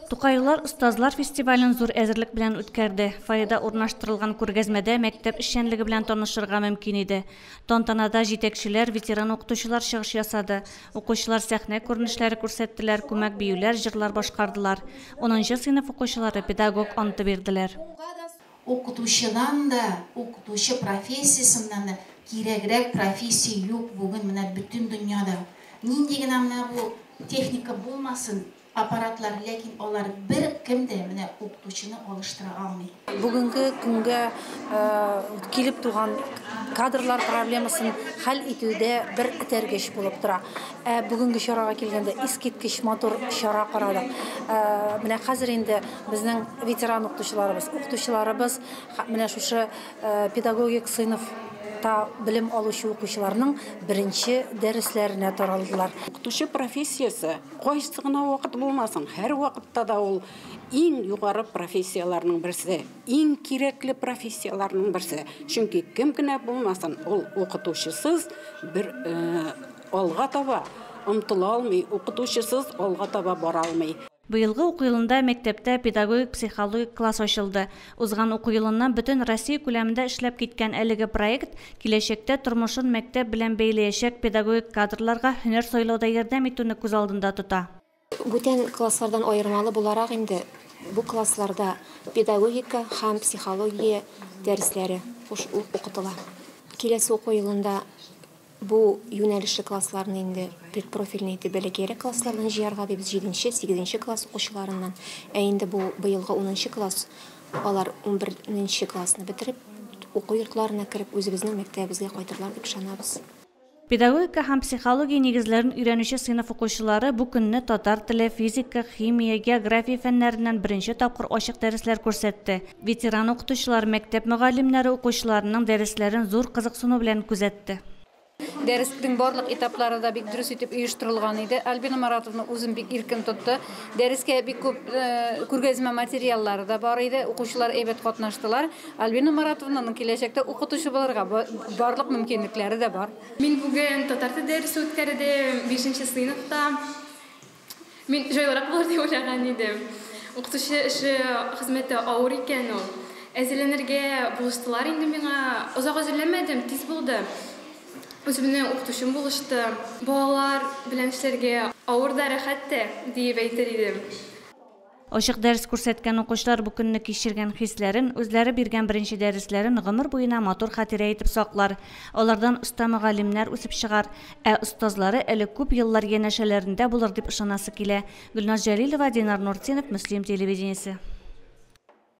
Тукайлар остазлар фестивален зур әзерлек белән үткәрде. Фойеда урнаштырылган күргәзмәдә мәктәп эшчәнлеге белән танышырга мөмкин иде. Тантанада җитәкчеләр, ветеран укытучылар чыгыш ясады. Укучылар сәхнә күренешләре күрсәттеләр, күмәк биюләр, җырлар башкардылар. 10 сыйныф укучылары педагог анты бирделәр. Укытучыдан да, укытучы профессиясеннән дә кирәгрәк профессия юк бүген менә бөтен дөньяда. Нинди генә менә бу техника булмасын, аппаратлар, ләкин алар бер кем дә менә укытучыны алыштыра алмый. Бүгенге көнгә килеп туган кадрлар проблемасын хәл итүдә бер этәргеч булып тора. Бүгенге чарага килгәндә искиткеч матур чара карадык. Менә хәзер инде безнең ветеран укытучыларыбыз, укытучыларыбыз менә шушы педагогик сыйныфта белем алучы укучыларның беренче дәресләренә таралдылар. Укытучы профессиясе кайсы гына вакыт булмасын, һәр вакытта да ул иң югары профессияләрнең берсе, иң кирәкле профессияләрнең берсе. Чөнки кем генә булмасын, ул укытучысыз бер алга таба омтыла алмый, укытучысыз алга таба бара алмый. Быелгы уку елында мәктәптә педагогик-психологик класс ачылды. Узган уку елыннан бөтен Россия күләмендә эшләп киткән әлеге проект киләчәктә тормышын мәктәп белән бәйләячәк педагогик кадрларга һөнәр сайлауда ярдәм итүне күз алдында тота. Бүтән класслардан аермалы буларак инде бу классларда педагогика һәм психология дәресләре укытыла. Киләсе уку елында бу юнәлешле классларны инде предпрофильный итеп бәләкәйрәк класслардан җыярга дибез, 7-нче, 8-нче класс укучыларыннан. Ә инде бу быелгы 10-нчы класс, алар 11-нче классны бетереп, уку йортларына кереп, үзебезнең мәктәбебезгә кайтырлар дип ышанабыз. Педагогика һәм психология нигезләрен өйрәнүче сыйныф укучылары бу көнне татар теле, физика, химия, география фәннәреннән беренче тапкыр ачык дәресләр күрсәтте. Ветеран укытучылар, мәктәп мөгаллимнәре укучыларының дәресләрен зур кызыксыну белән күзәтте. Дәреснең барлык этаплары да бик дөрес итеп оештырылган иде. Альбина Маратовна үзен бик иркен тотты. Дәрескә бик күп күргәзмә материаллары да бар иде. Укучылар әйбәт катнаштылар. Альбина Маратовнаның киләчәктә укытучы булырга барлык мөмкинлекләре дә бар. Мин бүген татар теле дәресе үткәрдем 5 сыйныфта. Мин җайлырак булыр дип уйлаган идем. Укытучы эше хезмәте авыр икән ул. Әзерләнергә булыштылар инде миңа. Озак әзерләнмәдем, тиз булды. Үземнең укытучым булышты. Балалар белән эшләргә авыр да, рәхәт тә диеп әйтер идем. Ачык дәрес күрсәткән укучылар бу көнне кичергән хисләрен, үзләре биргән беренче дәресләрен гомер буена матур хатирә итеп саклар. Алардан оста мөгаллимнәр үсеп чыгар, ә остазлары әле күп еллар янәшәләрендә булыр дип ышанасы килә. Гөлназ Җәлилова, Динар Нуртдинов, Мөслим телевидениесе.